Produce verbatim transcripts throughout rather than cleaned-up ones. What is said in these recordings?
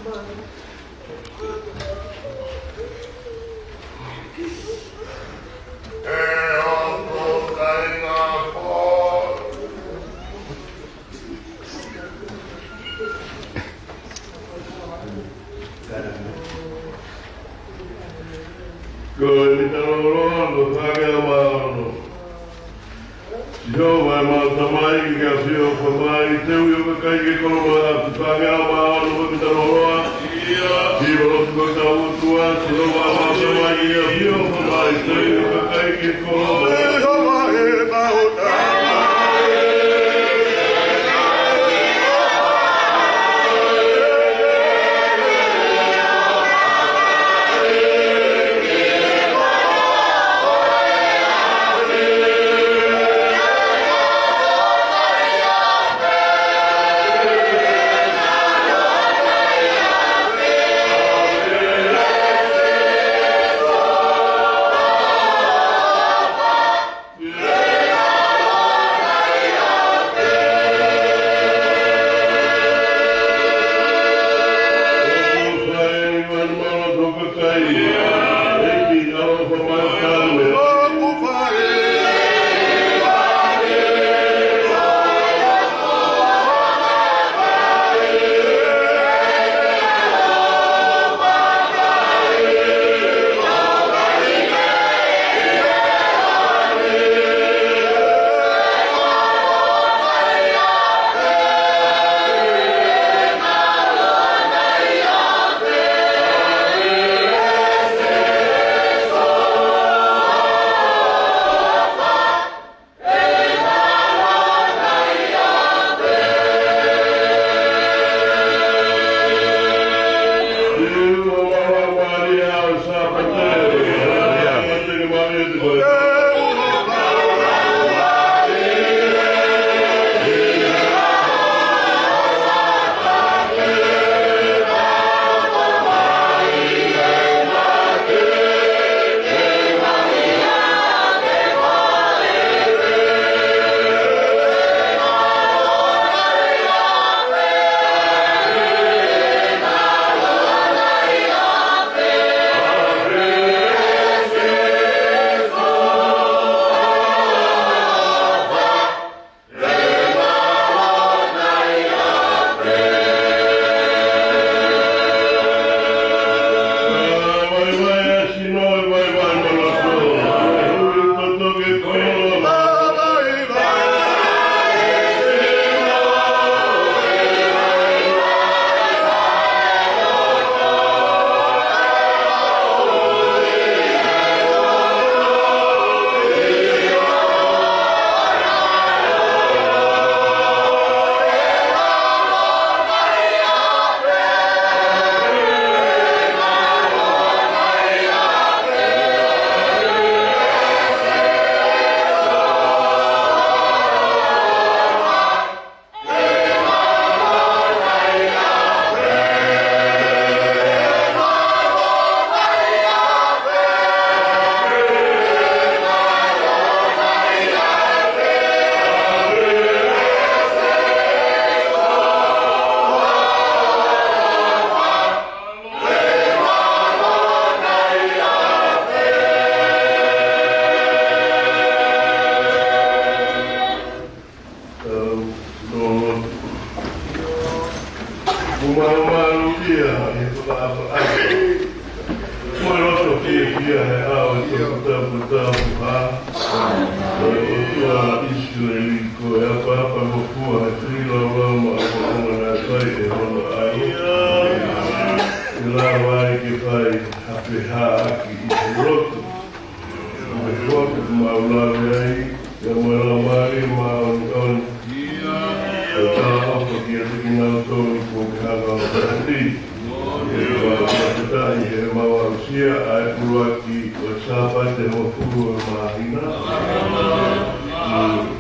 Ko e mita lōloa, ko e fāngeau mā ono. Sihova ʻemau Tamai, ke ke ʻafio ʻo fakamaʻa ʻi he teu ʻo e kakai ki he kolo māʻapu, fāngeau mā ono, ko e mita lōloa. Ia. Siva lotu ko e kau ʻOtua, Sihova ʻemau Tamai, ke ke ʻafio ʻo fakamaʻa ʻi he teu ʻo e kakai ki he kolo māʻapu. Tau lotu. Ko e mālō ia ʻi he fakaʻapaʻapa. Ko e loto fiefia he ʻao ʻo e toputapu tapu ha. Ko e ʻOtua ʻIsileli, ko e ʻapaʻapa mo e fua he feilaulau maʻu ʻoku ʻomai ʻe he ʻOtua ʻi hono ʻao. ʻE lava ai ke fai ha pehē ʻaki ʻi he lotu. Ko e lotu ʻoku mau lave ai, ʻia mo e Laumālie Māʻoniʻoni. ʻOku tau ʻofa kiate kinautolu kuo ke hanga ʻo fakaʻuli. ʻOku mau fakafetaʻi he mau aʻusia ʻa e ʻuluaki ʻo e Sāpate hongofulu ʻo e māhina.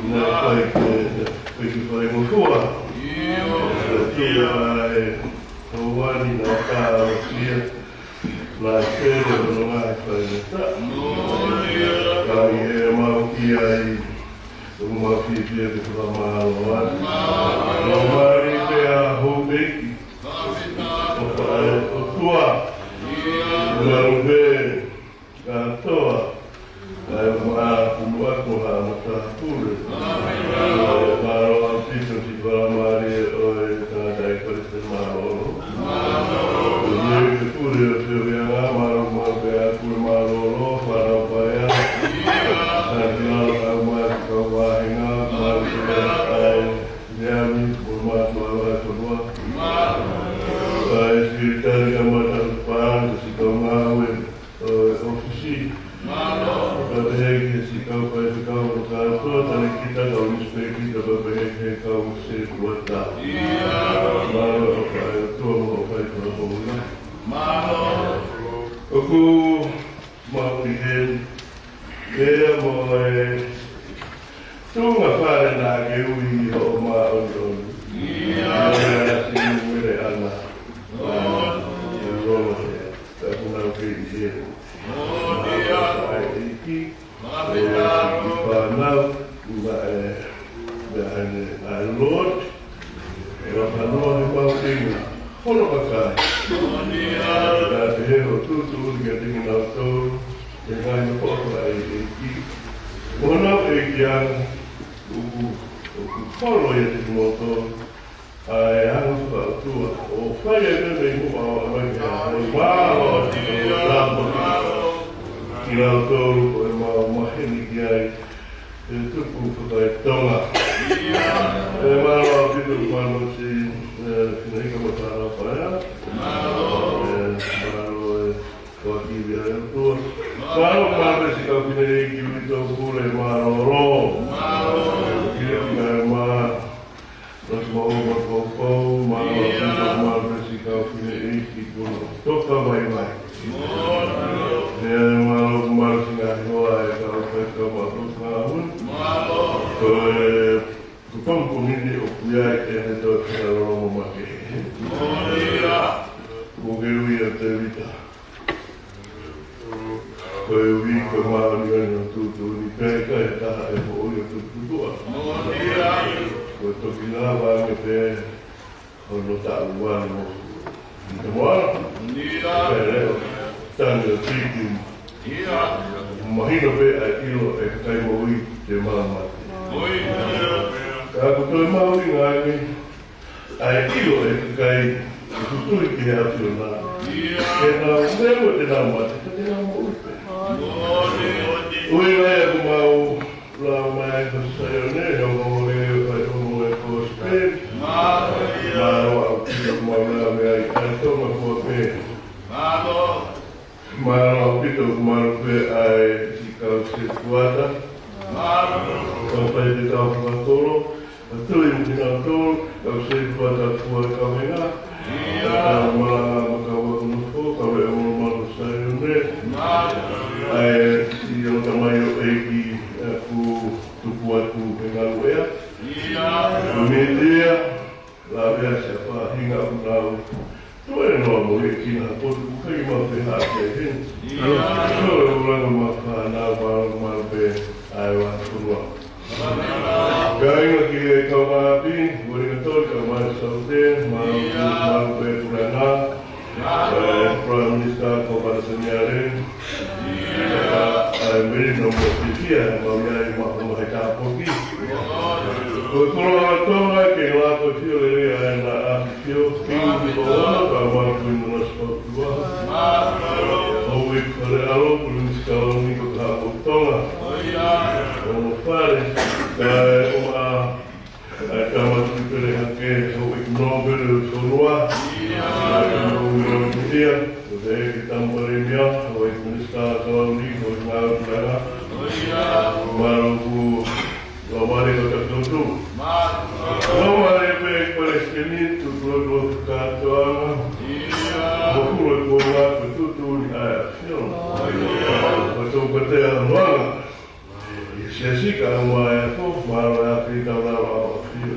Naʻe fai ke, ke fai mo fua. ʻOku ʻa e tauani naʻe tau aʻusia. Naʻe pehē hono ngaahi faingataʻa. Ka ʻi heʻemau ʻi ai, ʻoku mau fiefia ke fakamālō atu. Laumālie pē ʻa e houʻeiki. ʻOku ʻa e ʻOtua. Mālō pē kātoa ʻa e maʻa kunu ako ha matāpule. Mālō ʻaupito siʻi faingamālie ʻo e tangataʻeiki Kalisitiane mālōlō. Ko e pule ʻo e feohiʻanga, mālō, mālō pē ʻa e pule mālōlō, fānau paea. Sākilalo kau mai, kau vāhenga, mālō pē ʻa e Leami, mo mātuʻa ʻa e fonua. ʻA e sekelitali, kamata ʻo e paʻanga, siʻi kau ngāue ʻo e ʻōfisi. Pea pehē ki he siʻi kau faifekau ʻo kātoa, talēkita, kau newspaper, pea pehē ki he kau sētuata. Mālō ʻofa ʻa e ʻOtua mo e ʻofa ʻa e Fakamoʻui. ʻOku mau ʻi heni, pea mo e tuʻunga fale naʻa ke ui hoʻo māʻoniʻoni. Ia. Ia, siʻi Mele ʻAna. Ia, Lolo, ia. Pea ko nau kei ʻi heni. ʻA e ʻEiki, ʻa e fānau, ʻumaʻā e meʻa heni, ʻa e Lord, ʻa e fānau he mau ʻinga, hono kakai. Pea pehē hoʻo tuʻutuʻuni kiate kinautolu, ʻi he ngaahi meʻa ko ia ʻa e ʻEiki. Mo honau ʻEiki ʻa ʻoku, ʻoku holo ʻiate kimoutolu ʻa e anga fakaʻotua, ʻo fai ai pē mei muʻa ʻo aʻu mai ki he ʻaho ni. Mālō, mālō, mālō. Kinautolu ko e mau maheni ki ai, ʻe tuku fakaetonga. ʻE, mālō ʻaupito, mālō siʻi, ʻe, Fineʻeiki mo e fānau paea. ʻE, mālō e, ko e kivi ʻa e ʻOtua. Mālō, mālō pē siʻi kau fineʻeiki ʻi he tau pule mālōlō. Mālō. Kivi ʻa e mā. Losi mo e ʻOtua Poupou, mālō ʻaupito, mālō pē siʻi kau fineʻeiki kuo nau toka vaivai. ʻE, mālō, mālō siʻi ngaahi hoa ʻa e kau faifekau mātuʻa. Ko e, ko e tau komiti ʻoku ʻi ai ʻene toe fakalolongo makehe. Kuo ke ui ʻa Tēvita. Ko e ui ko e māʻoniʻoni ʻo e tuʻutuʻuni, pea ʻikai ha taha ʻe moʻui ʻo tuputupuʻa. Ko e toki lava ange pē hono taʻu vale mo. Ka moa. Pea leo, tangi ʻo tiki. Mahino pē ʻa e ʻilo ʻa e kakai moʻui te mau mate. Ka ʻoku toe mahuʻinga ange ʻa e ʻilo ʻa e kakai ʻoku tui ki he ʻAfiona. Ke nau leo, te nau mate, ka te nau moʻui pē. ʻUhinga ia ʻoku mau lau mai ai ko Saione, he ongoongolelei ʻo e fai ongoongolelei ko Sipeni. Mālō ʻaupito ʻoku mau lau mai ai ʻa e Tonga kuo pē. Mālō ʻaupito, mālō pē ʻa e siʻi kau sētuata. Kau faifekau fakakolo, kau tui mo kinautolu, kau sētuata kuo kavenga. Kau malanga mo kau ako nofo, kau leʻo mo mālō Saione. ʻA e siʻi ʻo tamai ʻo ʻeiki, ʻa ia ʻoku tupu atu he ngaluʻea. Ko e mītia, lavea siʻa faʻahinga ʻoku nau tuʻu ʻi he noa mo e kina ha potu ʻoku ʻikai ke mau pehē ki ai heni. Mālō. Ko e ʻulungaanga mo e fānau, mālō, mālō pē ʻa e vahefonua. Kāinga ki he kau ʻapi, Uelingatoni, kau mai Saute, mālō, mālō pē Puleʻanga, ʻa e Prime Minister ko Palaseniale, ʻa e Merino mo Pisia, mau ʻi ai ma, ma he tāpuaki. Ko e koloa ʻa Tonga, ke lava ko e fio lelei ʻa e na ʻa Sio, Kingi Tupou Ono, ka mau ko inu na sipautua. Houʻeiki Faleʻalo, Pule Misi Kalauni ko Kahaʻu Tonga. Ono fale, kae ʻumaʻā ʻa e tama Tuʻi Pele Hake, Houʻeiki Nōpele ʻo e fonua. ʻA e Nōpele ʻo e fonua, ko e Houʻeiki Tama Palēmia, Houʻeiki Minisitā Kalauni, Houʻeiki Ngāue ʻUluaki. Mālō ʻoku laumālie ko Toketā. Laumālie pē Palesiteni, Tuʻi Lotu ʻo e Kātoanga. Mo e koloa ko e tuʻutuʻuni ʻa e ʻAfiona. Ko e tau katea noanga. ʻI he siasi kae ʻumaʻā e ako, mālō e ʻapi, tau lava ʻo ʻafio.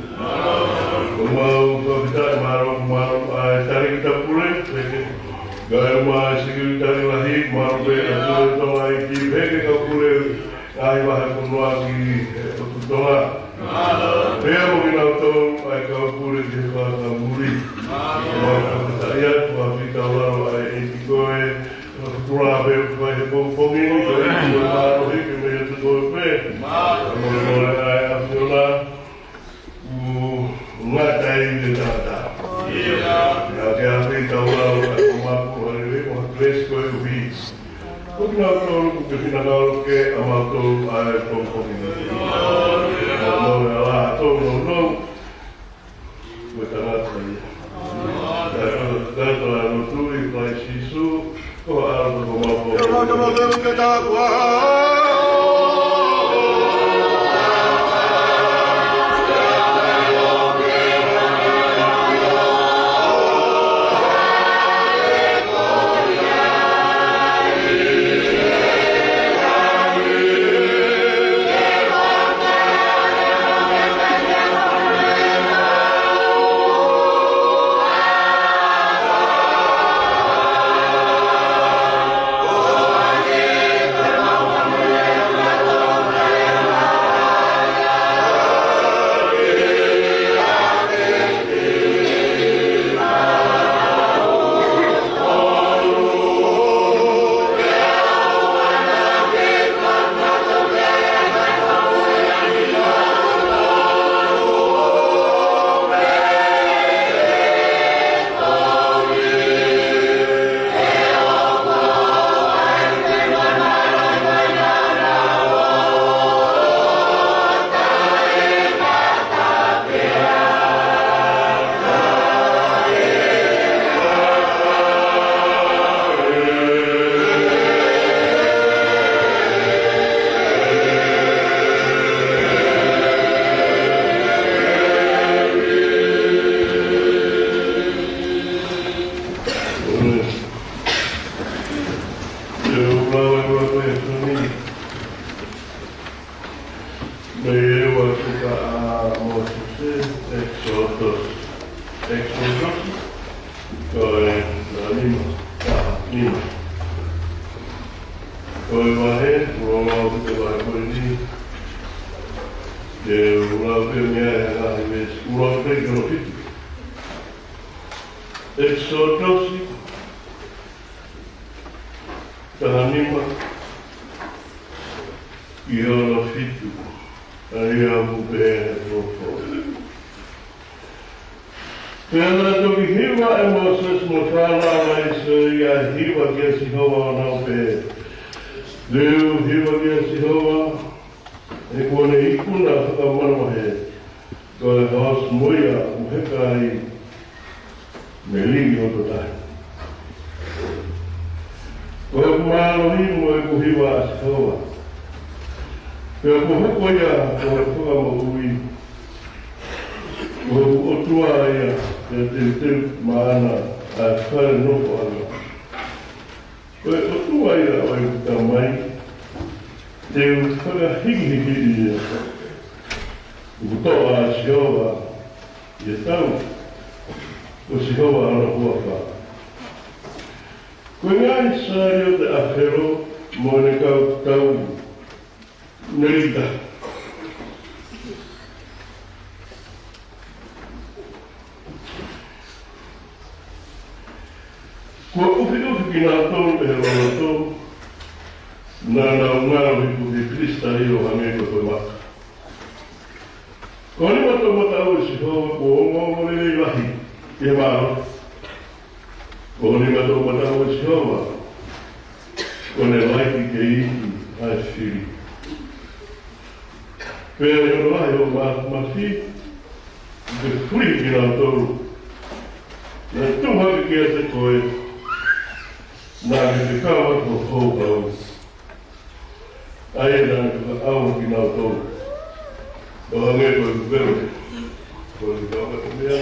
Ko mau fakafetaʻi, mālō, mālō ʻa e Talēkita Pule, pehē ki he, kae ʻumaʻā e Sekelitali Lahi, mālō pē ʻa e Pule Tonga ʻi Piheke, kau pule ʻa e vahefonua ki he potu Tonga. Pea mo kinautolu ʻa e kau pule ki he fakatamuli. Mau fakafetaʻi atu, Pongipongi ni ko e ʻuhinga ʻo e mālohi ke mei atu koe pē. Ka molemole ʻa e ʻAfiona, ʻoku ngata ʻi he tangata. Ka ke ʻafeʻi taua ʻo e ʻOtua, ko e maku haleluia, ko ha grace koeʻuhi ko kinautolu ʻoku ke finangalo ke ʻa mautolu ʻa e pongipongi ni. Molemole ʻa e ʻAlo ʻoku nounou. Mo e tangata ia. Ka ko e tangata ʻa e lotu ʻia Kalaisi Sīsū, ko e ʻAlo ko e mapu. Mei he ua tuka ʻa Mōsese, ʻEkisoto. ʻEkisoto, ko e nima, taha nima. Ko e vahe, ua ua ʻo e vahe ko eni, ke u lau pē mei ai ʻa e ngaahi veesi, ua pē ki hono fitu. ʻEkisoto, taha nima ki hono fitu, ʻa ia ʻoku pehē ʻe he folofola. Pea naʻe toki hiva ʻe Mōsese mo e fānau ʻa ʻIsileli ʻa e hiva kia Sihova ʻo nau pehē, Liliu hiva kia Sihova, he kuo ne ikuna fakamanavahē, ko e hoosi mo ia ʻoku heka ai mei he lī hoto tahi. Ko ʻeku mālohi mo ʻeku hiva ʻa Sihova, pea kuo hoko ia ko e fakamoʻui, ko hoku ʻOtua ia, pea teuteu maʻana ʻa e fale nofoʻanga. Ko e ʻOtua ia ʻo ʻeku tamai, te u fakahīkihikiʻi ia. ʻOku toʻa ʻa Sihova ʻi he tau, ko Sihova hono huafa. Ko e ngaahi saliote ʻa Felo mo ʻene kau tau ne lita. Kuo ʻufiʻufi kinautolu ʻe he loloto, naʻa nau ngalo ipu ki he Kilisilio ʻo hangē ko e toe maka. Ko e nima toʻomataʻu ʻo Sihova kuo ongoongo lelei lahi ʻi he mālohi. Ko e nima toʻomataʻu ʻo Sihova kuo ne laiki ke iiki ʻa e fili. Pea ʻi hono lahi hoʻo māfimafi, ʻoku ke fuli kinautolu naʻe tuʻu hake kiate koe, naʻa ke fekau atu ho houhau. ʻA ia naʻa ne fakaʻauha kinautolu ʻo hangē ko e velo. Ko e fekau atu meʻa.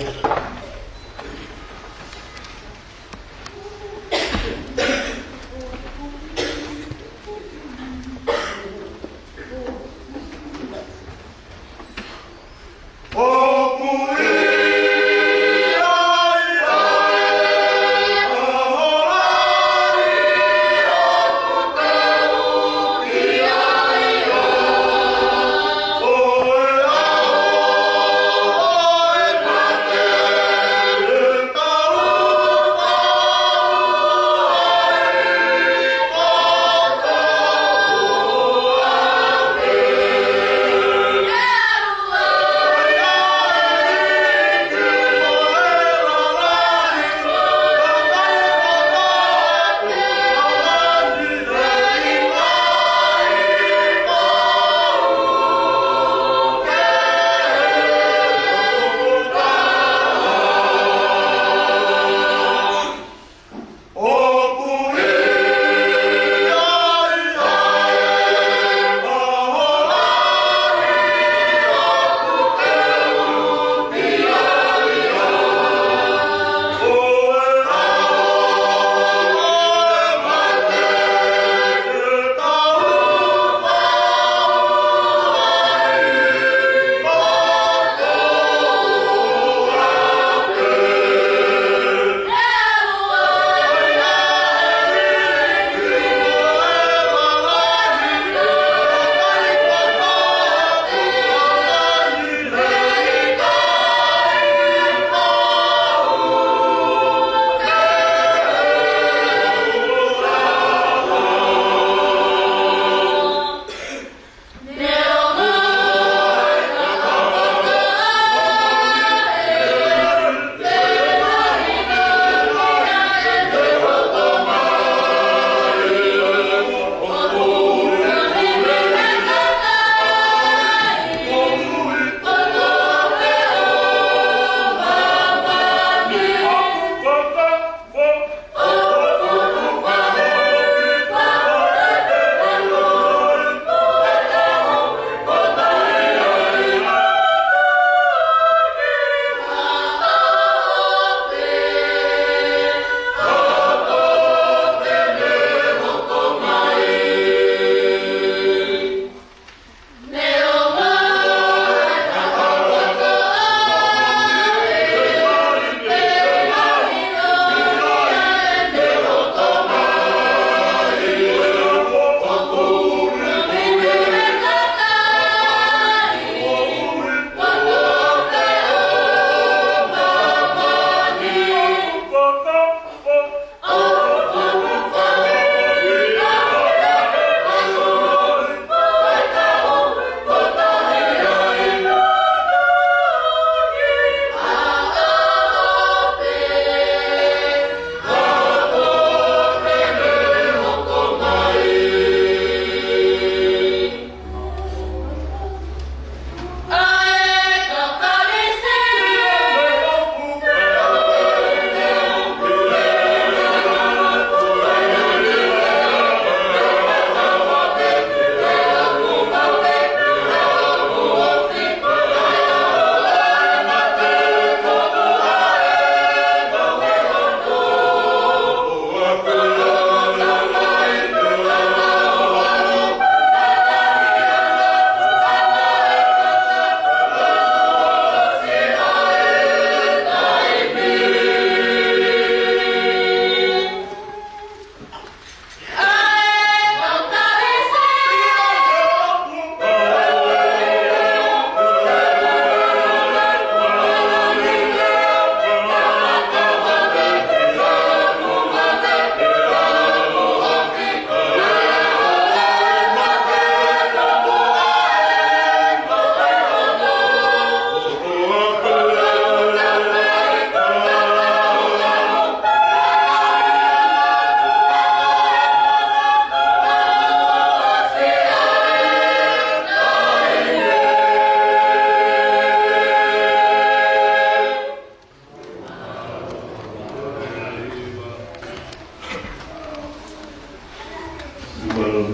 Ko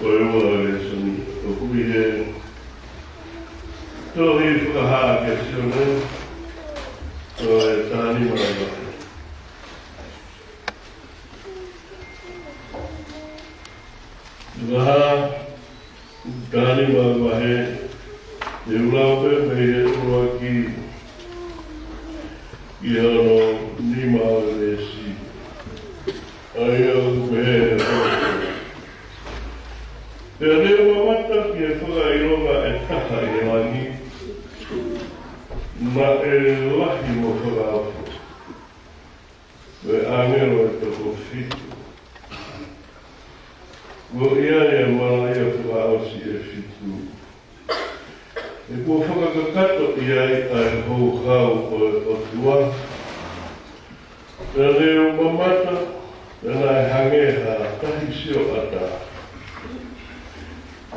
e ua lēsoni ʻoku ʻi he tohi Fakahā kia Sione, ko e taha nima ʻo e vahe. Fakahā taha nima ʻo e vahe, te u lau pē mei he ʻuluaki ki hono nima ʻo e veesi. ʻA ia ʻoku pehē ʻe he ʻOtua: Pea ne u mamata ki he fakaʻilonga ʻe taha ʻi he langi, naʻe lahi mo fakaofo, ko e ʻāngelo ʻe toko fitu. Ko ia ʻa e malaʻia fakaʻosi ʻe fitu, he kuo fakakakato ʻi ai ʻa e houhau ʻo e ʻOtua. Pea ne u mamata, pea naʻe hangē ha tahi sioʻata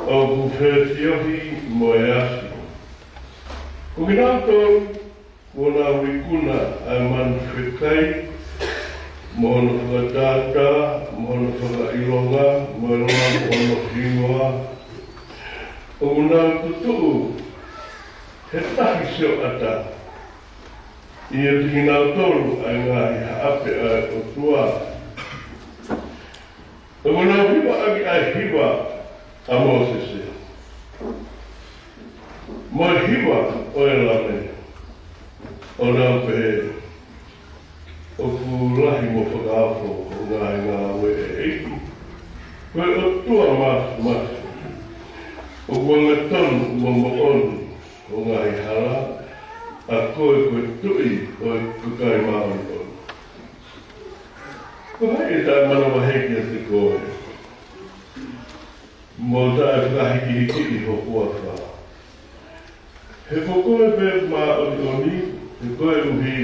ʻoku fefiohi mo e afi. Ko kinautolu kuo nau ikuna ʻa e manu fekai, mo hono fakatātā, mo hono fakaʻilonga, mo e langi ʻo hono hingoa, ʻoku nau tutuʻu he tahi sioʻata ʻiate kinautolu ʻa e ngaahi haʻape ʻa e ʻOtua. ʻOku nau hiva ʻaki ʻa e hiva ʻa Mōsese, mo e hiva ʻo e Lame, ʻo nau pehē: ʻOku lahi mo fakaofo hoʻo ngaahi ngāue, ʻe ʻEiki, ko e ʻOtua Māfimafi. ʻOku angatonu mo moʻoni hoʻo ngaahi hala, ʻa koe ko e Tuʻi ʻo e kakai māʻoniʻoni. Ko hai ʻe taʻemanavahē kiate koe, mo taʻefakahikihikiʻi ho huafa? He ko koe pē māʻoniʻoni, he koeʻuhi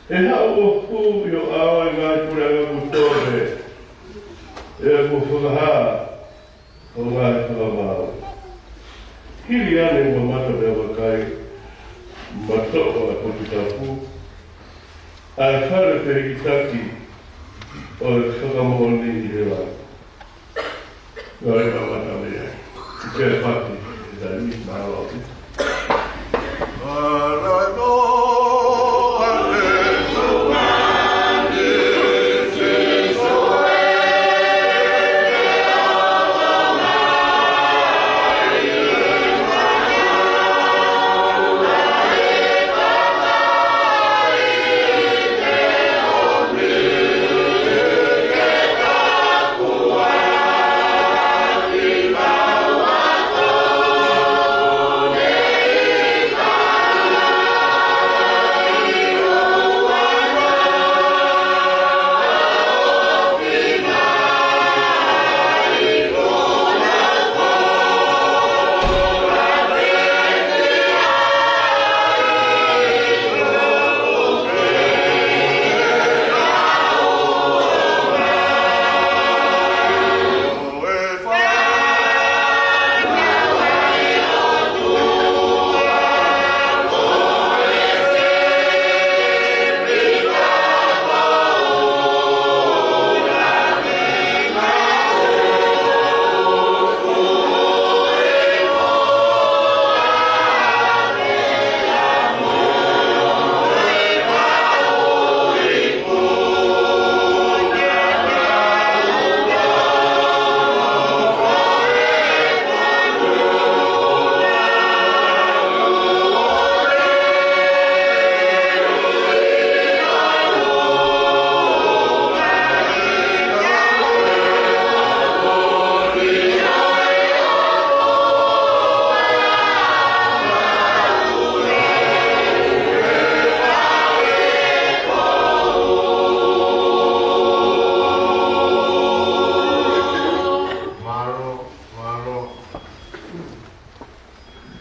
ʻe haʻu ʻo hū ʻi ho ʻao ʻa e ngaahi puleʻanga kuo tō pē, ʻa ia kuo fakahā hoʻo ngaahi fakamaau. Hili ʻanai ʻo mamata pea vakai, matoʻo ʻa e potu tapu, ʻa e fale pehikitaki ʻo e fakamoʻoni ʻi he langi. Ko e mamata mei ai. Ke pati, ʻe taimi, mālō. Mālō, mālō.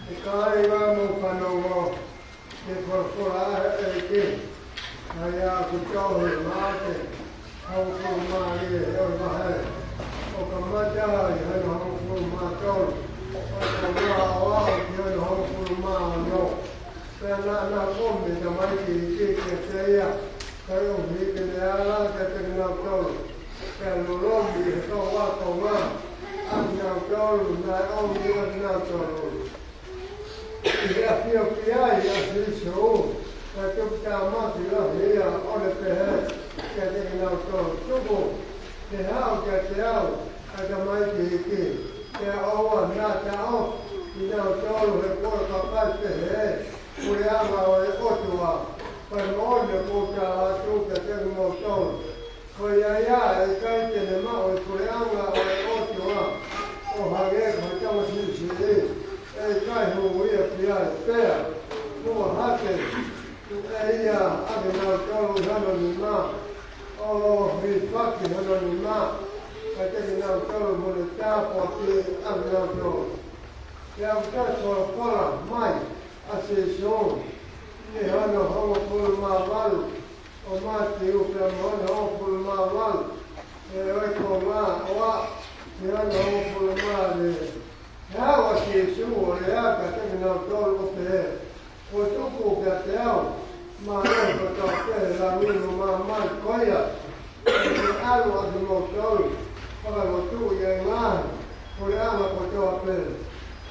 ʻIkai ngā mau fanongo ki he folofola ʻa e ʻEiki, ʻa ia ʻoku tohi ʻi Maʻake, hongofulu mā ua ʻo e vahe. ʻOku kamata ʻi hono hongofulu mā tolu, ʻo toki aʻu ki hono hongofulu mā ono. Pea naʻa na ʻomi ʻa e tamaiki iiki kiate ia, Kae ʻuhi ke ne ala kiate kinautolu, pea lolomi ʻi he kau ākonga ʻa kinautolu naʻe ʻomi ʻe kinautolu. ʻI he ʻafioʻi ai ʻa Sīsū, naʻe tukutāmaki lahi ia ʻo ne pehē kiate kinautolu, Tuku ke haʻu kiate au ʻa e tamaiki hiki, pea ʻoua naʻa taʻofi kinautolu, he kuo pau ke pehē ʻe he puleʻanga ʻo e ʻOtua. Pea moʻoni ʻoku ou tala atu kiate kimoutolu, ko ia ia ʻe ʻikai te ne maʻu e puleʻanga ʻo e ʻOtua ʻo hangē ko e tama siʻisiʻi, ʻe ʻikai hū ia ki ai. Pea fua hake ʻe ia ʻa kinautolu ʻi hono nima, ʻo hifaki hono nima kiate kinautolu mo ne tāpuakiʻi ʻa kinautolu. Pea ʻoku toe folofola mai ʻa Sīsū ʻi he hono hongofulu mā valu ʻo Mātiu, pea mo hono hongofulu mā valu ʻo e konga ʻo aʻu ki hono hongofulu mā valu. Pea haʻu ʻa Sīsū ʻo lea kiate kinautolu ʻo pehē, Kuo tuku kiate au mālohi kotoa pē he langi mo māmani, ko ia, ke ʻalu ʻa kimoutolu, fakalotuʻi ʻa e ngaahi puleʻanga kotoa pē,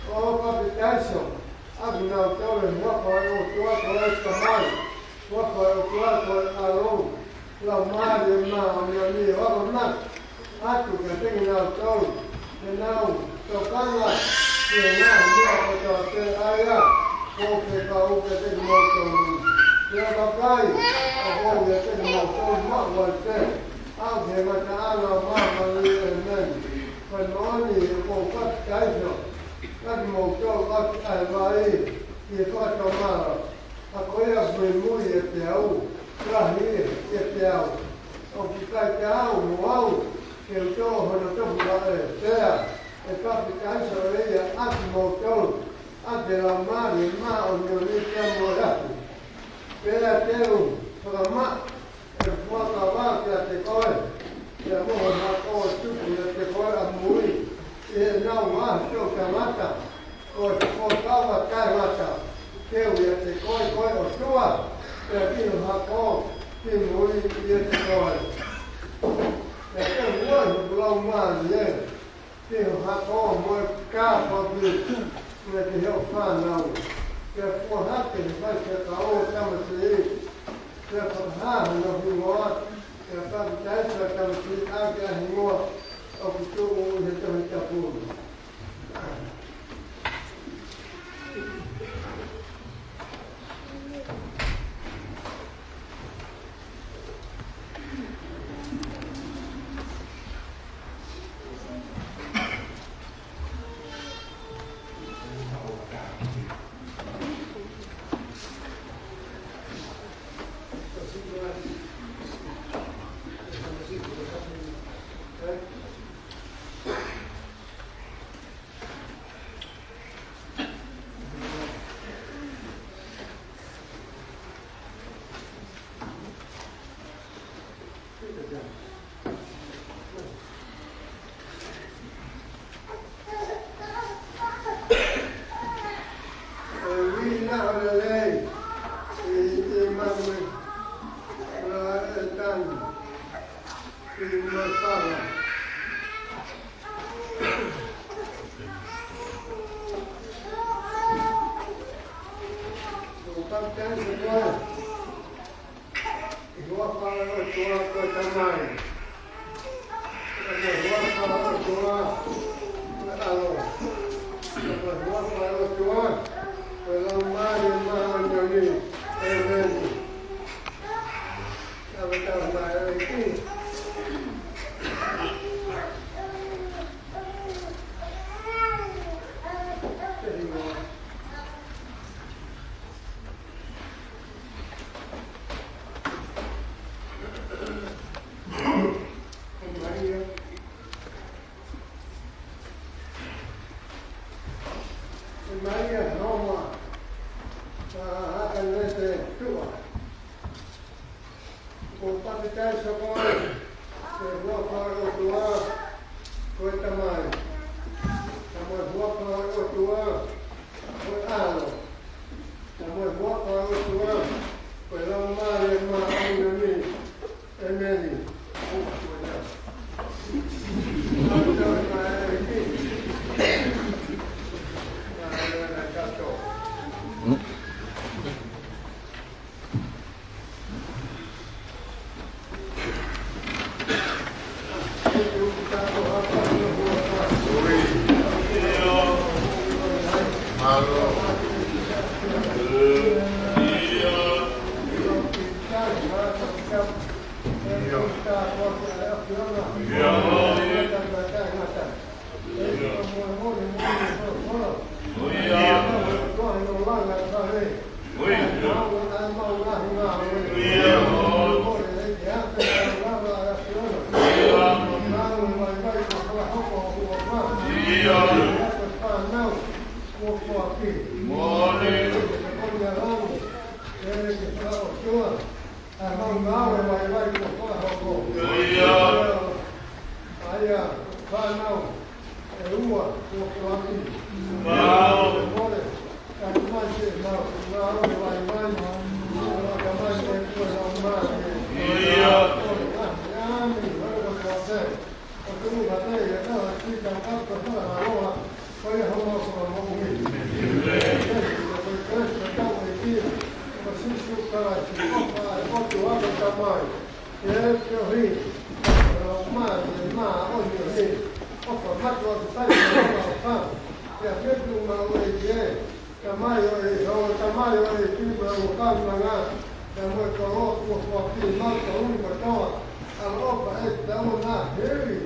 ʻo papitaiso ʻa kinautolu ʻi he huafa ʻo e ʻOtua ko e Tamai, huafa ʻo e ʻOtua ko e ʻAlo, Laumālie Māʻoniʻoni, ʻo akonaki atu kiate kinautolu ke nau tokanga ki he ngaahi meʻa kotoa pē ʻa ia kuo u fekau kiate kimoutolu. Pea vakai, ʻoku ou ʻiate kimoutolu maʻu ai pē, ʻo aʻu ki he ngataʻanga ʻo māmani. ʻĒmeni. Ko e moʻoni, ʻoku ou papitaiso ʻa kimoutolu ʻaki ʻa e vai ki he fakatomala. Ka ko ia ʻoku muimui ʻiate au, lahi ʻiate au, ʻoku ʻikai te u ʻalu mo au ke u toʻo hono tofu vaʻe. Pea ʻe papitaiso ʻe ia ʻa kimoutolu ʻaki e Laumālie Māʻoniʻoni pea mo e afi. Pea te u fakamaʻu ʻeku fuakava kiate koe, pea mo ho hako ʻoku tupu ʻiate koe ʻamui, ʻi heʻenau ngaahi toʻutangata, ko e fuakava taʻengata ke u ʻiate koe, ko e ʻOtua, pea ki ho hako kimui ʻiate koe. Pea te u ʻoange hoku Laumālie ki ho hako mo e kāpaki, mo e ki hoʻo fānau. Pea fua hake ʻe he faifekau ʻa e tamasiʻi, pea fakahā hono hingoa, pea papitaiso ʻa e tamasiʻi ʻaki ʻa e hingoa ʻoku tuʻu ʻi he Tohi Tapu. ʻI he huafa ʻo e ʻOtua ko e Tamai, pea mo e huafa ʻo e ʻOtua ko e ʻAlo, pea mo e huafa ʻo e ʻOtua ko e Laumālie Māʻoniʻoni. ʻĒmeni. Tau tau mai ʻEiki. Maria, Maria Homa, ʻa Hakanete Tua. ʻOku ou papitaiso koe ʻi he huafa ʻo e ʻOtua ko e Tamai, pea mo e huafa ʻo e ʻOtua ko e ʻAlo, pea mo e huafa ʻo e ʻOtua ko e Laumālie Māʻoniʻoni. ʻOtua, ʻa e mau ngāue vaivai kuo fakahoko. ʻA ia, fānau ʻe ua kuo foaki. Mole, kae ʻomai ke mau ngāue vaivai, ʻo aʻu mai ke kua lau mai. ʻAmi, ʻo e kua te. ʻO tuʻu hake ia ka ki ka ka ka ka aloha, ko ia hono ʻofa moʻui. Ko e Kalaisi ko e ʻEiki, ko Sīsū Kalaisi, ʻofa ʻa e ʻOtua ko e Tamai, ʻa e feohi ʻa e Laumālie Māʻoniʻoni, ʻofa mātuʻaki taʻe ʻofa, ʻa e fetuʻu maʻu ʻEiki ē, Tamai ʻo e, ʻo Tamai ʻo e ʻEiki mo e ʻOtua Kaunanga, pea mo e koloa kuo foaki maʻa kitautolu kotoa, ʻaloʻofa ʻa e ʻOtua na hili.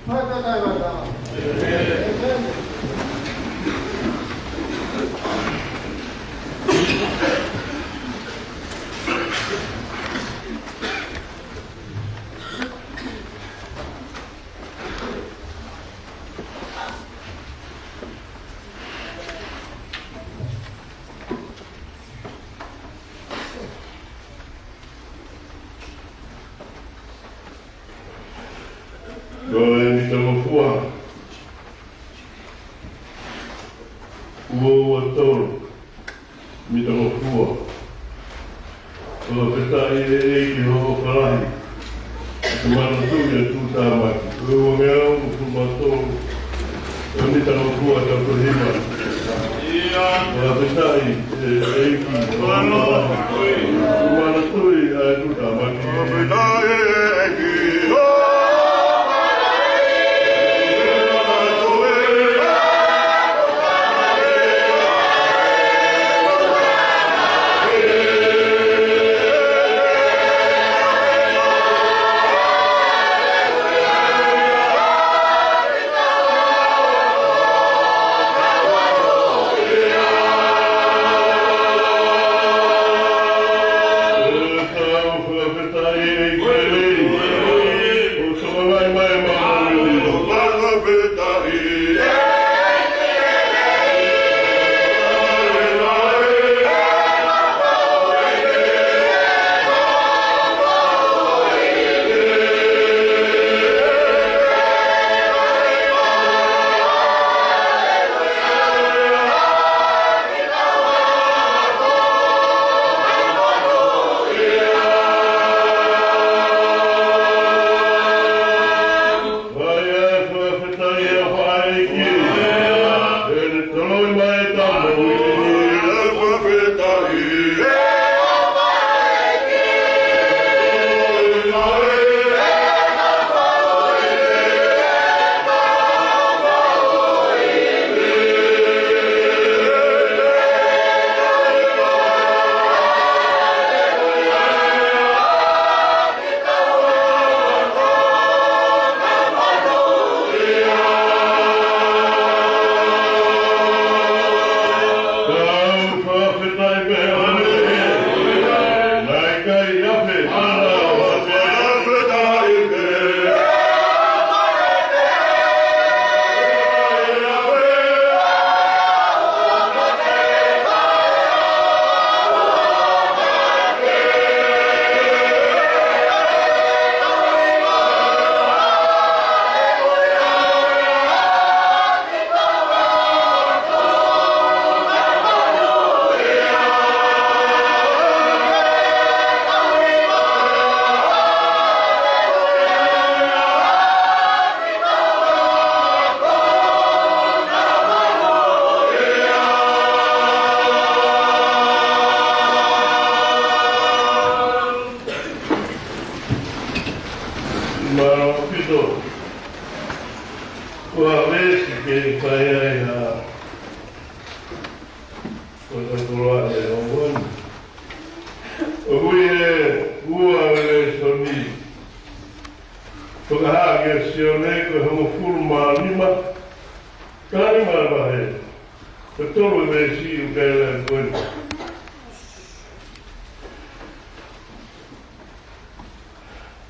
Fakataimata. ʻĒmeni. Ko e mitangofua. Ua ua tolu. Mitangofua. Fakafetaʻi ʻEiki hoʻo ʻofa lahi. Te manatuʻi ʻa e tuʻutāmaki. Ko e ua ngeau, ua tolu. Ko e mitangofua tau ko hima. Fakafetaʻi ʻEiki hoʻo ʻofa lahi. Te manatuʻi ʻa e tuʻutāmaki. Fakafetaʻi ʻEiki. Mālō ʻaupito. Ko e veesi ke fai ai ha, ko e koloa ʻe ongoni. ʻOku ʻi he ua ʻo e lēsoni. Fakahā kia Sione ko e hongofulu mā nima. Taha nima vahe. Ko e tolu e veesi ʻoku ʻi ai e ko eni.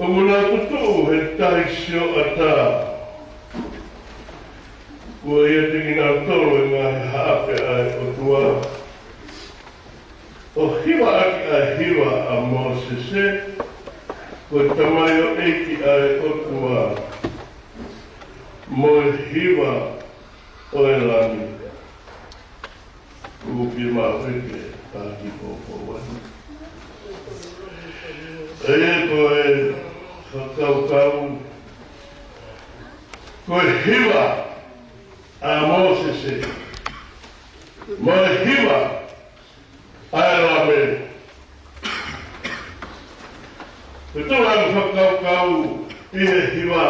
ʻOku na tutuʻu he tahi sioʻata. Kuo ʻiate kinautolu e ngaahi haʻape ʻa e ʻOtua. ʻo hiva ʻaki ʻa e hiva ʻa Mōsese, ko e tamaioʻeiki ʻa e ʻOtua, mo e hiva ʻo e Lami. Kuo pehē mai pē ke taki poupou atu. ʻA ia ko e fakakaukau, ko e hiva ʻa Mōsese, mo e hiva ʻa e Lami. Ko e tau ʻa e fakakaukau ʻi he hiva.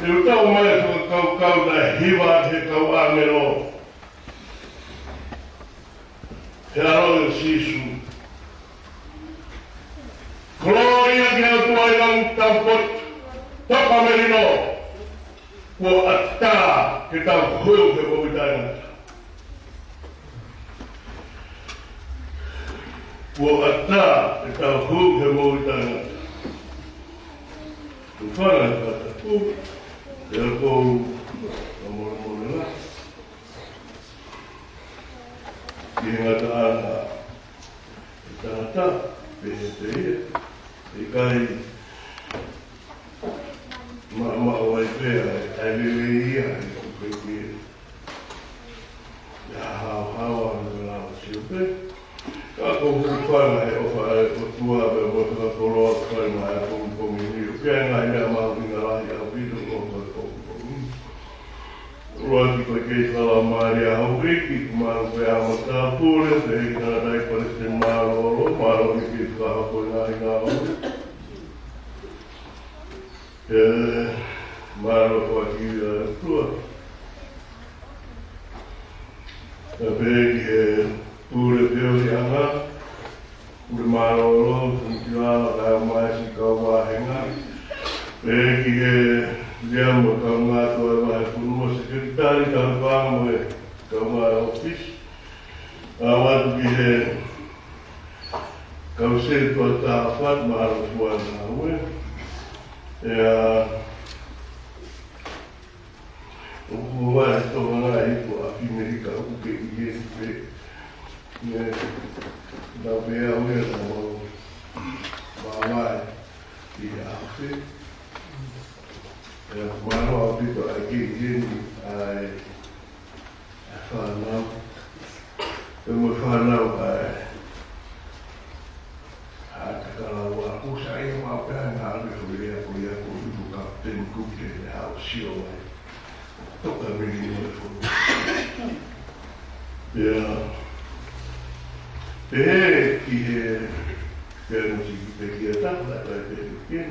ʻE ʻuta mai e fakakaukau naʻe hiva he kau ʻāngelo. He ʻalo ʻo Sīsū. Kolōlia ki he ʻOtua ʻi langi taupotu, toka melino. Kuo ʻatā ke tau hū he moʻui taʻengata. Kuo ʻatā ke tau hū he moʻui taʻengata. Tufanga he pata. Pea kou ʻa molemole la. Ki he ngataʻanga ʻe tangata, pehē pē ia. ʻIkai maʻamaʻa ai pē ʻa e lelei ia ʻi he kupe ki he ʻia haohaoa ʻa e lava sio pē. Ka ko e hūfanga he ʻofa ʻa e ʻOtua pea mo e fakakoloa fai mai ʻa e pongipongi ni. ʻOku ʻi ai e ngaahi meʻa mahuʻinga lahi ʻaupito ʻo e pongipongi ni. ʻUluaki ko e kei fakamālō ʻa houʻeiki, kuo mālō pē ʻa e matāpule, pehē ki he tangataʻeiki palesiteni mālōlō, mālō e kei fakahoko e ngaahi ngāue. ʻE, mālō foaki ʻa e ʻOtua. Pea pehē ki he pule feohiʻanga, pule mālōlō, Sumitiala, kae ʻumaʻā siʻi kau vāhenga. Pehē ki he lea mo e kaungā toʻa vahefonua, sekelitali, talēkanga mo e kaungā ʻōfisi. ʻAu atu ki he kau sētuata Tāfat, mālō fua ngāue. ʻE, ʻa, ʻoku ʻi ai e toʻonga ʻi ko ʻAfimehika ʻoku ke ʻi heni pē. Ne, nau pē au ia na mau mamae ʻi he ʻaho pē. ʻE, mālō ʻaupito ʻa e ke ʻi heni ʻa e ʻa e fānau. Pea mo e fānau ʻa e, ʻa e Takalaua, ʻoku sai ia mau pē ʻa e ngāue ko ia, ko ia ko Ivo Kapiteni Kuke, ʻe haʻu ʻo sio mai. Toka mili mo e fonu. Pea, pehē ki he, pea mo siʻi pekia ta, la la pehē ki he,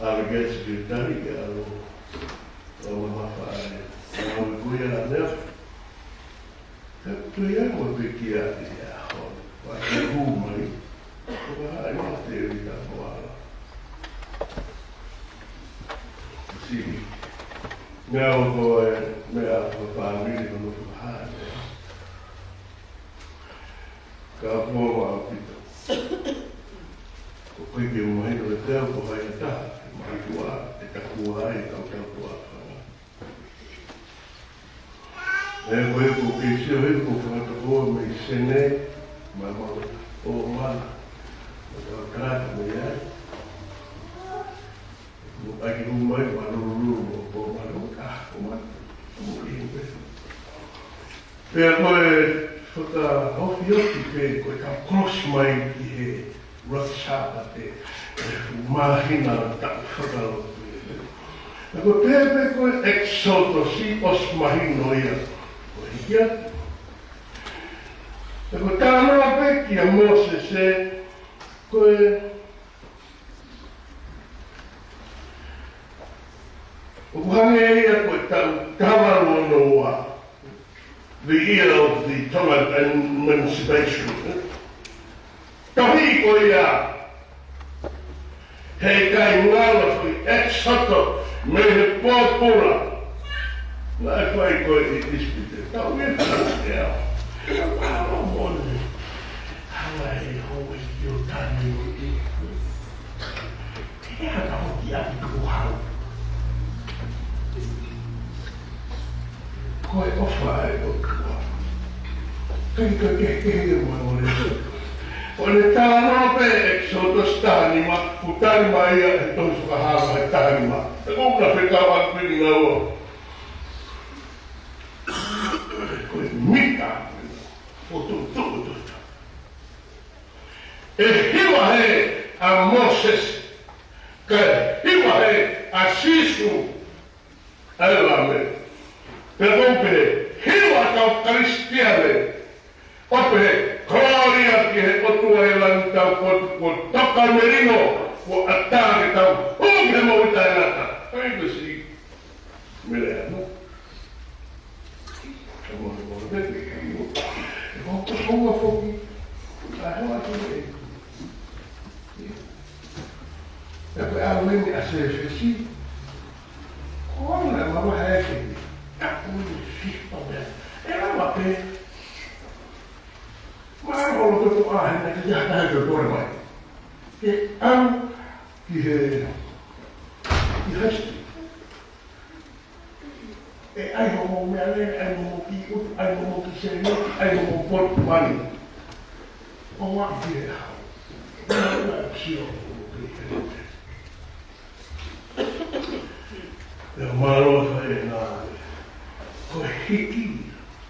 ʻa e ke siʻi tali ke ʻalu ʻo mamafa ai. Ka ʻoku ʻi ai e meʻa. Ka ʻoku ʻi ai mo e pekia ʻi he ʻaho. Pea ke hū mai. ʻOku ʻi ai mo e tēvita mo ala. Sini. Meʻa ʻoku ʻi ai, meʻa ʻoku ʻi ai fāmili, ʻoku ʻi ai fāmili. Ka ʻoku ou ʻaupito. Ko e ke umai ʻo e teu ko hai ata, mātuʻa, ʻe takua ai, kau tau tua. ʻE ko e ko ke sio he ko fakatokoua mei Sene, ma ma o ma, ma ka kalata mei ai. Mo ʻaki umai, ma lulululu, mo ko ma lo, ah, ko ma, mo i pe. Pea ko e fakaofiofi pē ko e kau kolosi mai ki he Rosh Hashanah pē, ʻe māhina taʻu fakalotu. Pea ko e pehē pē ko e Exotosi ʻosi mahino ia ko e hiki atu. Pea ko e talanoa pē kia Mōsese, ko e ʻoku hangē ia ko e taʻu taha valu ono ua, the year of the Tongan Emancipation. Tohi ko ia, he ʻikai ngalo ki he Exodo mei he pōpula. Naʻe fai ko ē ʻi ʻIsipite. Taʻu ia ka ia. Ka ʻalu moni. Hanga he houʻeiki ʻo tani ʻo ʻi. He hanga hoki ʻa e tukuhau. Ko e ʻofa ʻa e ʻOtua. Kaikehe, kaikehe ia mo e ʻEkesōtosi. ʻOku ne talanoa pē ʻEkesōtosi taha nima, ʻoku tali mai ia ʻe he tohi Fakahā he taha nima. He ko e meʻa fekauʻaki pē kinaua. Ko e mita, ʻo tuʻu, tuʻu, tuʻu, tuʻu. ʻE hiva hē ʻa Mōsese, kae hiva hē ʻa Sīsū. ʻAi la me. Pea ʻoku pehē, hiva ʻa e kau Kalisitiane. ʻO pehē, kolōlia ki he ʻOtua ʻi langi taupotu, kuo toka melingo, kuo ʻatā ke tau hū ki he moʻui taʻengata. ʻAi ko si. Mele ano. Ka mo mo le te ki mo. E ko ko ko foki. ʻAi hoa ki e. E ko e ʻalu eni ʻa Sēfesi. Ko ʻene mavahe ʻa e kemi. Ka ʻoku ne fipa mea. E lava pē. Mālō ʻaupito ʻa e hena ki ha taha ʻe toe pole mai. Ke ʻalu ki he, ki he high school. ʻE ʻai hoʻomou meʻalele, ʻai hoʻomou kiʻi ʻutu, ʻai hoʻomou kiʻi sēniti, ʻai hoʻomou potu mali. ʻO ʻalu ki he hau. Meʻa ʻoku sio ʻoku ke heke. Pea mālō fai e ngāue. Ko e hiki.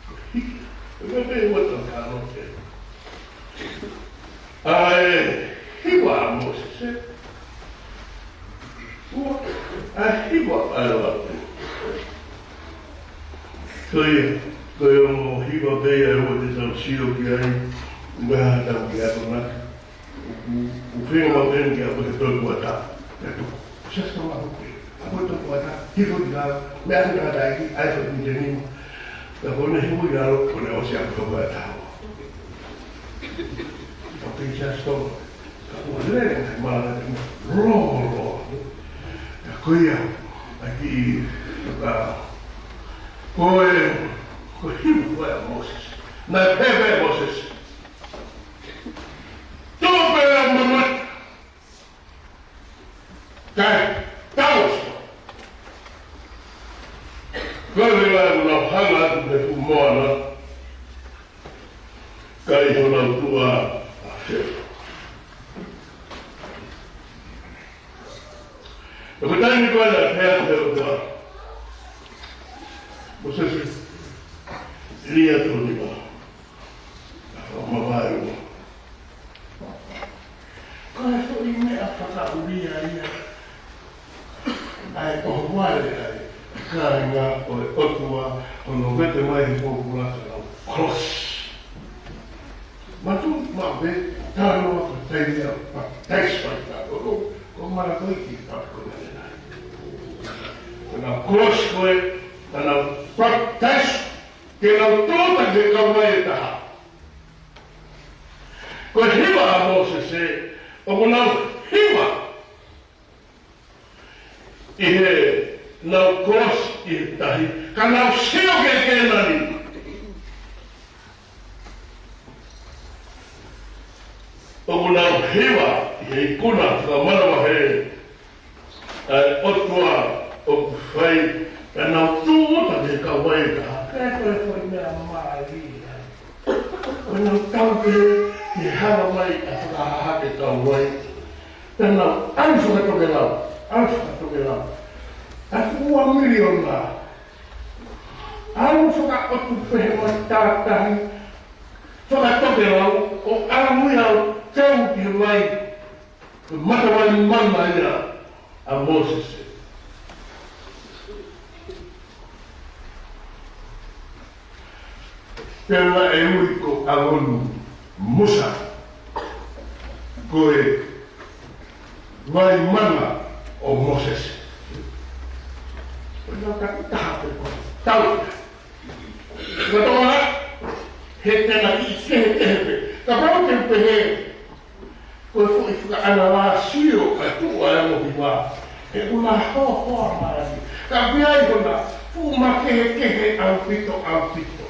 Ko e hiki. Ko e meʻa ʻoku tau kano ke. ʻA e hiva ʻa Mōsese. Ua, ʻa e hiva ʻa e lapi. Ko ia, ko e ongo hiva pē ia ʻoku te tau sio ki ai, ʻoku tau ki akonaki. ʻOku, ʻoku fenga mau pē ki a ko e toe kuata. Ia tu. Siasi ka mahu pē. A ko e toe kuata. Hifo ki a, meʻa ki a taiki, ʻai fo ki te nima. Ka ko ne hifo ki a lo, ko ne ʻosi a ko e toe kuata. ʻOku siasi tō. Ka ʻoku lele ngai mala te mo. Lo, lo. Ka ko ia, ʻa ki, ka, ko e, ko e hiva ko e ʻa Mōsese. Naʻe pehē ʻe Mōsese. Tupe a mama. Kae tausa. Ko e ʻuhinga ʻoku nau hanga atu he fuʻu moana. Ka ʻi honau tuʻa ʻa Felo. Ko e taimi ko ē naʻe pehē atu he ʻOtua. Mōsese, lia tō nima. Ka fakamavae ua. Ko e foʻi meʻa fakaʻulia ia. ʻA e ʻohovale ʻa e kāinga ʻo e ʻOtua, hono vete mai he pōpula ka nau kolosi. Matu, ma ve, tano, ko taimi ia, papitaiso ai ka, ko, ko, ko mara ko i ki, ka ko na le nai. Ko nau kolosi ko e, ka nau papitaiso, ke nau tōta ke kau mai e taha. Ko e hiva ʻa Mōsese, ʻoku nau hiva. ʻI he nau kolosi ʻi he tahi, ka nau sio ki Kēnani. ʻOku nau hiva ʻi he ikuna fakamanavahē ʻa e ʻOtua ʻoku fai, ka nau tūʻuta ki he kauvai ka hake ko e foʻi meʻa mālie. Ko ʻenau tau pē ke hanga mai ʻa Fakahahake kauvai. Ka nau ʻalu fakatokelau, ʻalu fakatokelau. ʻA e fuʻu ua miliona. ʻAlu fakaʻotu pē he matātahi fakatokelau ʻo ʻalu ia ʻo tau ki he vai. Ko e matavai mana ia ʻa Mōsese. Pea naʻe ui ko ʻAloni Musa, ko e vai mana ʻo Mōsese. Ko e nau taki taha pē ko tau. Ka toa, he tena i kehekehe pē. Kapau te u pehē, ko e foʻi fakaʻanalāsio ʻa e tuʻu ʻa e ongo hiva. He ʻoku na hoahoa mai. Ka pea ʻi hona, fuʻu makehekehe ʻaupito, ʻaupito.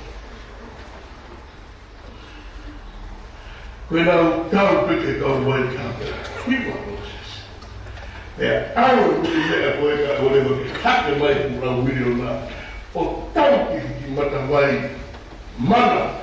Ko ʻenau tau pē ke kauvai ka pē. Hiva Mōsese. Pea ʻalu ʻi he meʻa ko ē ka ʻoua leva ke hake mai ʻa e fuʻu lau miliona. ʻO tau ki he kiʻi matavai mana.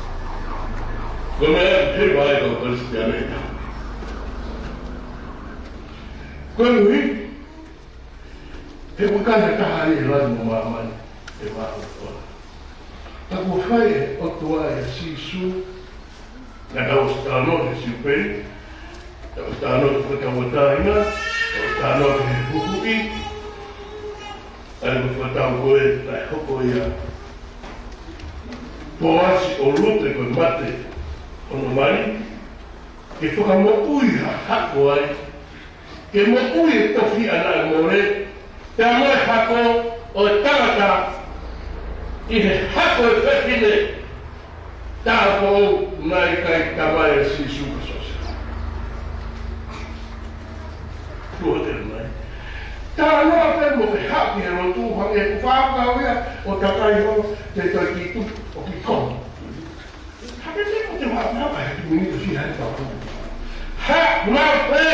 Ko e meʻa ʻe ʻikai ke fai ʻe he kau Kalisitiane ia. Koeʻuhi, He ʻoku ʻikai ha taha ʻi he langi mo māmani ʻe maʻu ʻa e ʻOtua. Ka kuo fai ʻe he ʻOtua ʻia Sīsū, naʻa tau ʻosi talanoa ki he siupeli, tau ʻosi talanoa ki he fakatauʻatāina, tau ʻosi talanoa ki he huhuʻi, ʻa ia ko e fakatau ko ē naʻe hoko ia Pōasi ʻo Lute ko e mate hono mali, ke fakamoʻui ha hako ai, ke moʻui e tofiʻa naʻe mole, pea mo e hako ʻo e tangata ʻi he hako ʻo e fefine tāupoʻou naʻe ʻikai tamai ʻa Sīsū ko Siosefa. Tuʻu hake mai. Talanoa pē mo e haʻu ki he lotu, hangē ko e fakakaukau ia ʻo e kakai holo, te toe kiʻi tupu ʻo kiʻi komo. Hake te mo te wā wā wā he minita si hai wā wā. Ha, mau pē,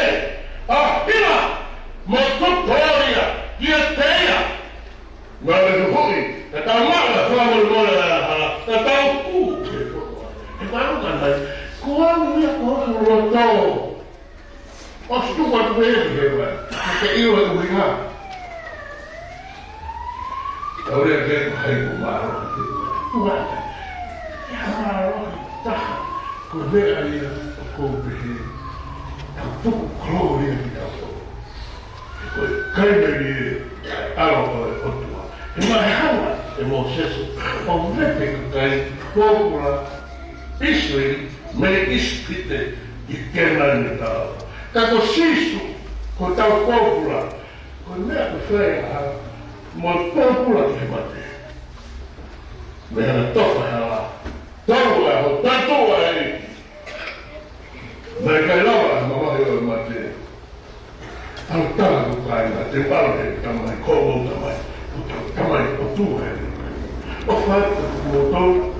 ʻa hila, mo tuporia, ia teia. Mau e huhuʻi, ka tau maʻu e fakamolemole ʻa e hala, ka tau kū. He maru ka nai, ko au ia ko hoku loto. ʻOsi tuku atu pē ki hēvani, ka ke ʻilo e ʻuhinga. Tau lea ke ko hai ko mālohi. Tuʻa. Ia mālohi taha. Ko e meʻa ia ʻoku ou pehē. Tau tuku kolōlia ki he ʻOtua. He ko e kai mai ni e ʻalo ʻo e ʻOtua. He mahehaua ʻe Mōsese ʻo vete e kakai pōpula ʻIsileli mei ʻIsipite ki Kēnani ʻo taau. Ka ko Sīsū, ko hotau pōpula, ko e meʻa ko e fai ʻa e hala, mo e pōpula ki he mate. Mei hana tofa hala, tau ʻa ho tatu ʻa e, naʻe ʻikai lava ʻa e mamahi ʻo e mate. ʻAlu tala ko kāinga, te u ʻalu he tamai, ko hoʻomou tamai, ko hotau tamai ʻOtua ē. ʻOfa atu kiate kimoutolu,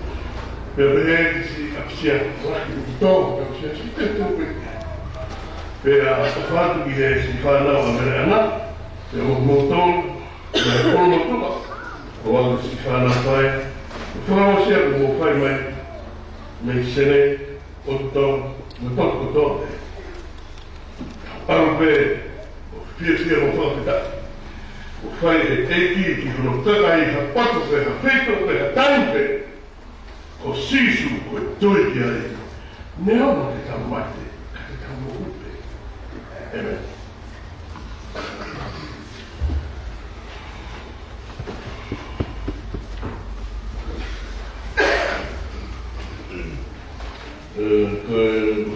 pea pehē ki siʻi ʻapisia, lahi ʻi tō, ʻapisia, siʻi te tō pē. Pea ʻofa atu ki he siʻi fānau ʻa Meleʻana, pea mo kimoutolu, pea mo kimoutolu, ʻo aʻu siʻi fānau fai, fakamolemole kuo mou fai mai, mei Sene, ʻo tō, mo tō kotoa pē. ʻAlu pē, ʻo fiefia mo fakafetaʻi. ʻO fai ʻe he ʻEiki ki hono kakai ha potu pē, ha feituʻu pē, ha taimi pē. Ko Sīsū ko e tui ki ai. Neongo te tau mate, ka te tau moʻui pē. ʻĒmeni. ʻE, ko e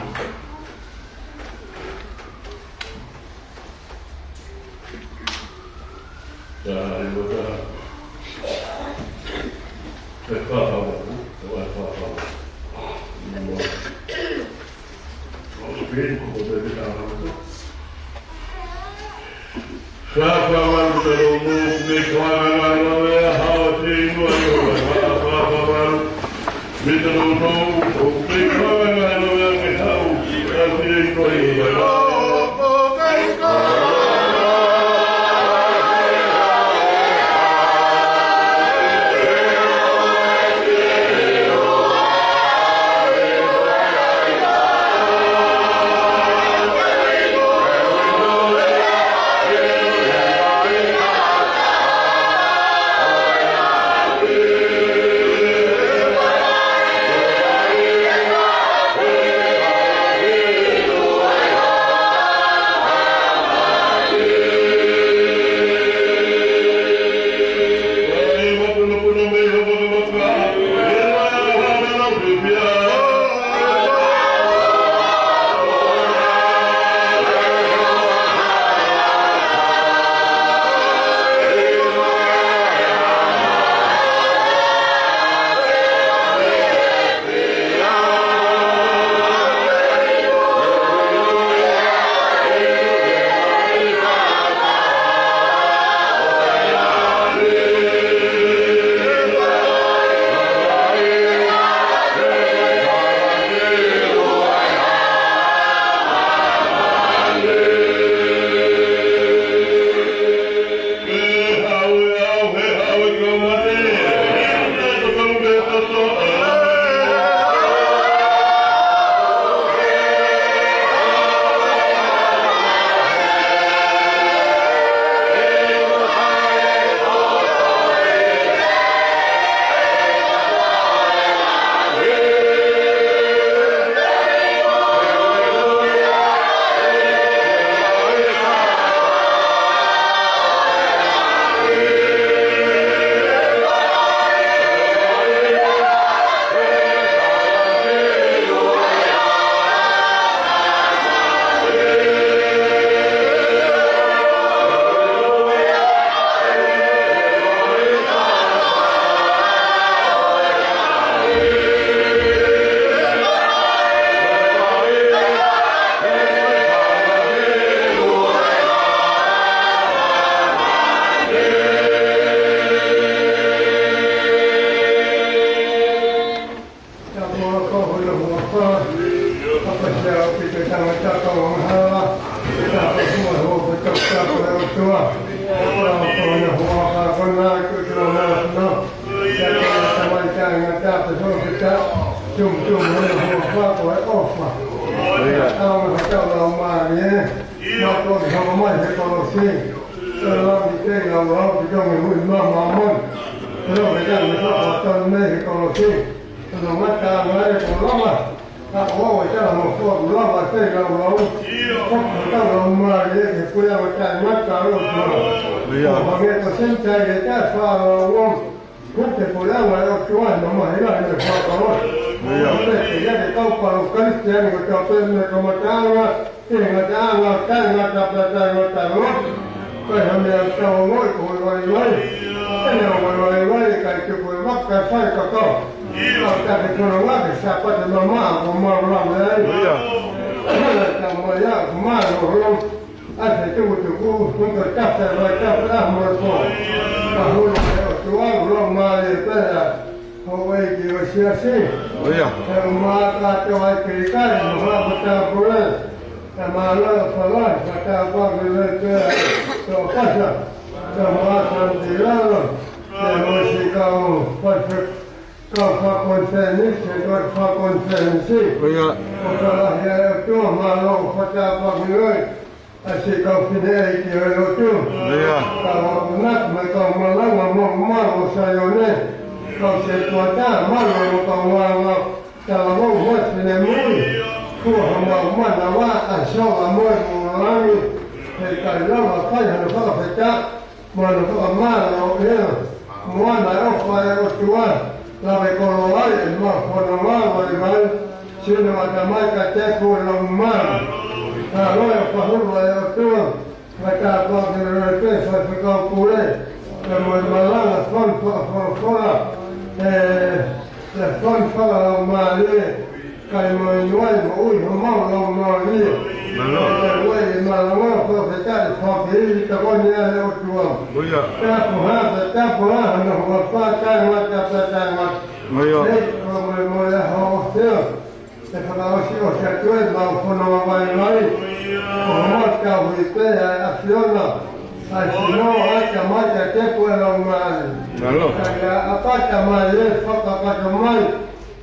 ʻApasia ʻaupito e tangata kau angahala, ʻi he taha ʻo e houʻeiki ʻo e ʻOtua. Ko e houʻeiki ʻo e ʻOtua, ko e houʻeiki ʻo e ʻOtua. Ko e tamai taʻengata, ko e tangata tumutumu, ko e houʻeiki ʻo e ʻOtua. ʻIo. Tau mo hotau laumālie, mātuʻaki hoko mai he kolosi. Ko e lau ni ke lau lau ki tongi hui mama mon. Ko e lau ke tau me hoko tonu mei he kolosi. Ko e ngata mai ko e lama. Ka ʻoku ʻi ai e tala mo ko ʻoku lava ke lau lau. Ko e tau laumālie ke pui ʻa e taʻengata ʻo e ʻOtua. ʻIo. Ko e hangē ko Senitaile taʻe fā lau lau. Ko e puleʻanga ʻo e ʻOtua ʻi he mamahi lahi ʻo e fakamoʻui. ʻIo. Ko e pehē ke ʻi ai e kau palōfita Kalisitiane ko e tau pehē mei he kamataʻanga, ʻi he ngataʻanga, taʻengata pea taʻengata ʻaupito. Ko e hā e meʻa ʻoku tau ongoʻi ko e vaivai. Ko e vaivai, ʻikai tuku e vaka, fai kakau. Kau taki kono ngake Sāpate mamaʻo ko mau lave ai. ʻIo. Tau mai ʻa ko mau lolo. ʻA e tukutuku, ko e tafe, ko e tafe ʻa mo e pō. Ka hulu e ʻOtua, ʻoku lau mālie pē ʻa houʻeiki ʻo e siasi. ʻIo. He ʻoku mākātoa ai ke ʻikai, mo ha mo tāpule. Ka mālō e fala, ka tāpā ke le pē ʻa tō pasa. Ka mākātoa ai ke lalo, ke mo si kau pasa, kau fakonifelenisi, kau fakonifelenisi. ʻIo. ʻOku lahi ʻa e ʻOtua, mālō, ka tāpā ke le. ʻA siʻi kau fineʻeiki ʻo e lotu. ʻIo. Kau akonaki mo e kau malanga mo Mama ʻo Saione. Kau setuata, mālō mo kau ngāngā talavou mo e finemui. Kuo hā mau manava ʻa Sola mo e Molangi. He ʻikai lava fai hano fakafetaʻi. Mo hono fakamālō ʻe ia, mo ʻene ʻofa ʻa e ʻOtua, lave koloa ai ʻemau fononga vaivai, sino ʻatamai kae tepu e laumālie. Ka loe fakahulu ʻa e ʻOtua, ka tāpuaki lelei pē faifekau pule, pea mo e malanga fonu fakafolofola, ʻe, ʻe fonu fakalaumālie, kae mo e nuai mo ui homau laumālie. Mālō. Kae ui e malanga ko e fetaʻi fakahili tokoni ʻa e ʻOtua. ʻIo. Tapu hā, tapu hā, hano hoa fā taʻengata, taʻengata. ʻIo. ʻEiki, ko e molemole ʻa hoʻo ʻAfio. ʻE fakaʻosiʻosi atu ʻemau fononga vaivai. Ko homau tauhi pē ʻa e ʻAfiona. ʻA e sino, ʻa e Tamai, ʻa e Tepu, ʻa e Laumālie. Mālō. Kae ʻapata mai ē, fakakakato mai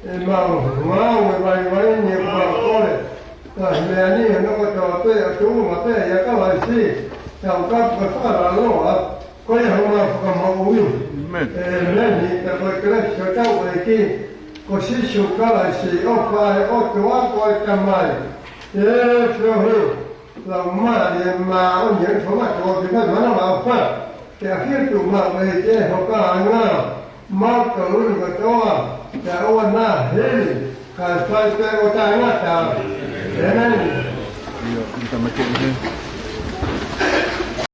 ʻemau ngāue vaivai ni ʻoku mau kole. Ka meʻa ni hono kotoa pē ʻoku tuʻunga pē ʻia Kalaisi. Tau kapu ke fakalaloa, ko ia homau Fakamoʻui. ʻĒmeni. ʻĒmeni. Ka ko e kelesi ʻa hotau ʻEiki ko Sīsū Kalaisi, ʻofa ʻa e ʻOtua ko e Tamai, ʻa e feohi ʻa e Laumālie Māʻoniʻoni, ʻoku fakamanatu ʻoku fai manavaʻofa. Ke ʻafio atu maʻu ʻEiki ʻi he ʻOtua, mautolu ni kotoa, pea ʻoua naʻa hili, kae fai pē ʻo taʻengata. ʻĒmeni. ʻIo, ʻi he tamaki ʻi he